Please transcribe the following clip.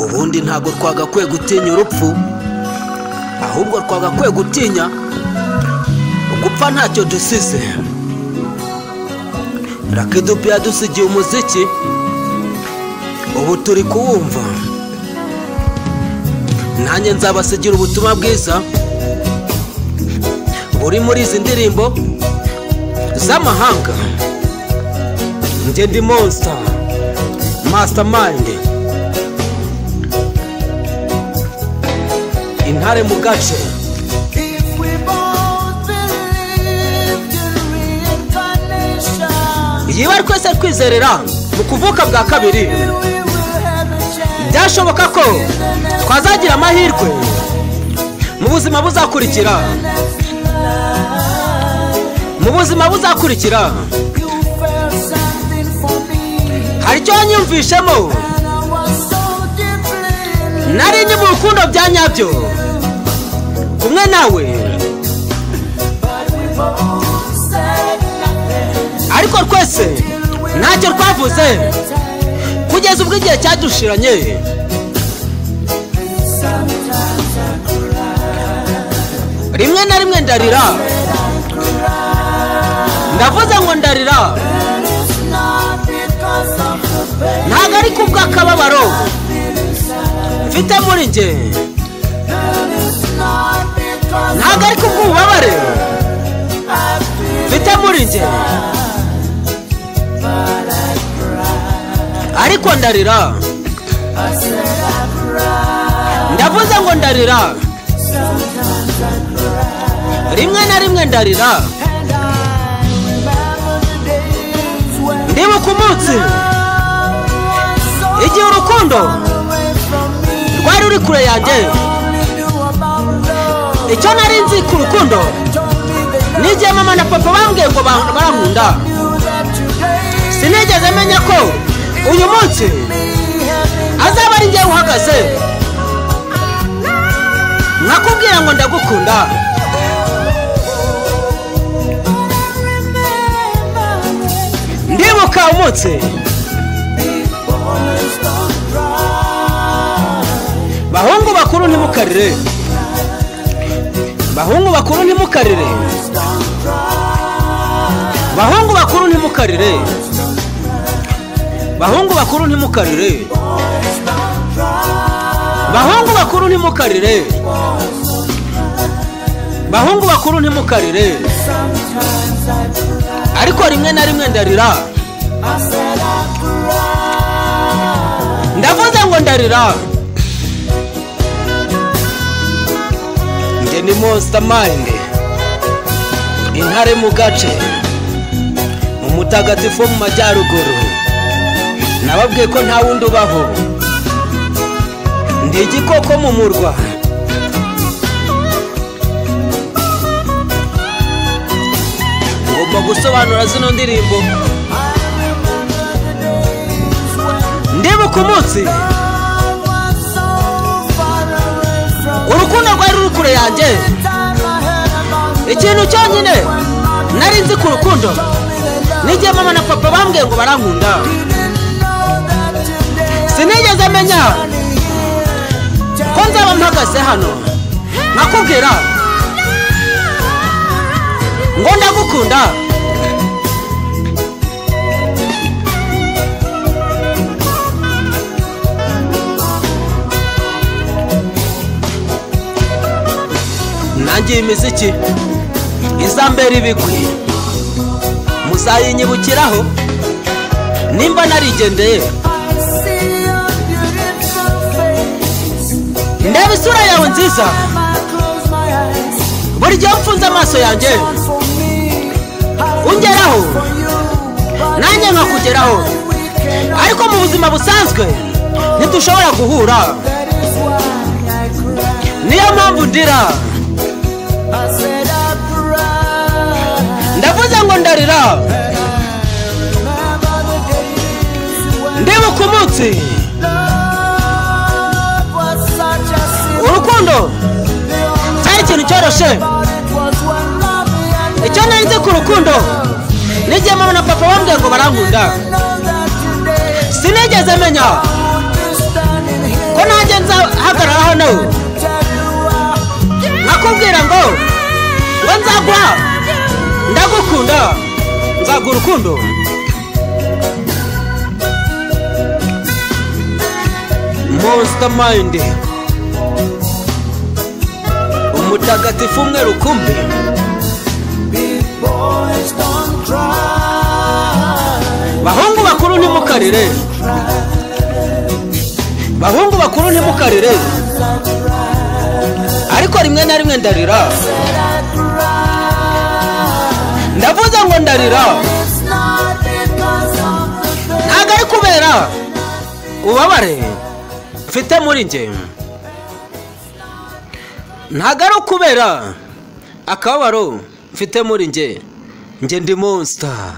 Ubundi ntabwo twagakwiye gutinya urupfu, ahubwo twagakwiye gutinya gupfa ntacyo dusize. Lucky Dube yadusigiye umuziki, ubu turi kuwumva. Nanjye nzabasigira ubutumwa bwiza buri muri izi ndirimbo z'amahanga. Njye ndi Monster Mastermind, intare mu gace. Yiba twese twizerera mu kuvuka bwa kabiri, byashoboka ko twazagira amahirwe mu buzima buzakurikira. Mu buzima buzakurikira hari icyo wanyumvishemo, nari ndi mu rukundo bya nyabyo kumwe nawe, ariko twese ntacyo twavuze kugeza ubwo igihe cyadushiranye. Rimwe na rimwe ndarira, ndavuze ngo ndarira, ntabwo ari kubw'akababaro mfite muri njye, ntabwo ari kubw'ububabare mfite muri njye, ariko ndarira, ndavuze ngo ndarira, rimwe na rimwe ndarira. Ndibuka umunsi igihe urukundo rwari ruri kure yanjye. Icyo nari nzi ku rukundo ni igihe mama na papa bambwiye ngo barankunda. Sinigeze menya ko uyu munsi azaba ari njyewe uhagaze nkakubwira ngo ndagukunda. Ndibuka umunsi bahungu bakuru ntimukarire, bahungu bakuru ntimukarire, bahungu bakuru ntimukarire, bahungu bakuru ntimukarire, bahungu bakuru ntimukarire, bahungu bakuru ntimukarire. Ariko rimwe na rimwe ndarira, ndavuze ngo ndarira. Njye ni Monster Mind, intare mu gace, umutagatifu wo mu majyaruguru. Nababwiye ko nta wundi ubaho, ndi igikoko mu murwa. Ngomba gusobanura zino ndirimbo. Ndibuka umunsi urukundo rwari ruri kure yanjye. Ikintu cyonyine nari nzi ku rukundo ni igihe mama na papa bambwiye ngo barankunda. Sinigeze menya ko nzaba mpagaze hano nkakubwira ngo ndagukunda. Nanjye imiziki izambera ibigwi, muzayinyibukiraho nimba narigendeye. Ndeba isura yawe nziza buri gihe mfunze amaso yanjye, ungeraho nanjye nkakugeraho, ariko mu buzima busanzwe ntidushobora guhura. Niyo mpamvu ndira, ndavuze ngo ndarira. Ndibuka umunsi urukundo cyari ikintu cyoroshye. Icyo nari nzi ku rukundo ni igihe mama na papa bambwiye ngo barankunda. Sinigeze menya ko nanjye nzahagarara hano nkakubwira ngo nzaguha, ndagukunda, nzaguha urukundo. Monster Mind, umutagatifu umwe rukumbi. Bahungu bakuru ntimukarire, bahungu bakuru ntimukarire, ariko rimwe na rimwe ndarira. Ndavuze ngo ndarira, ntabwo ari kubera ububabare mfite muri njye, ntabwo ari ukubera akababaro mfite muri njye. Njye ndi monster.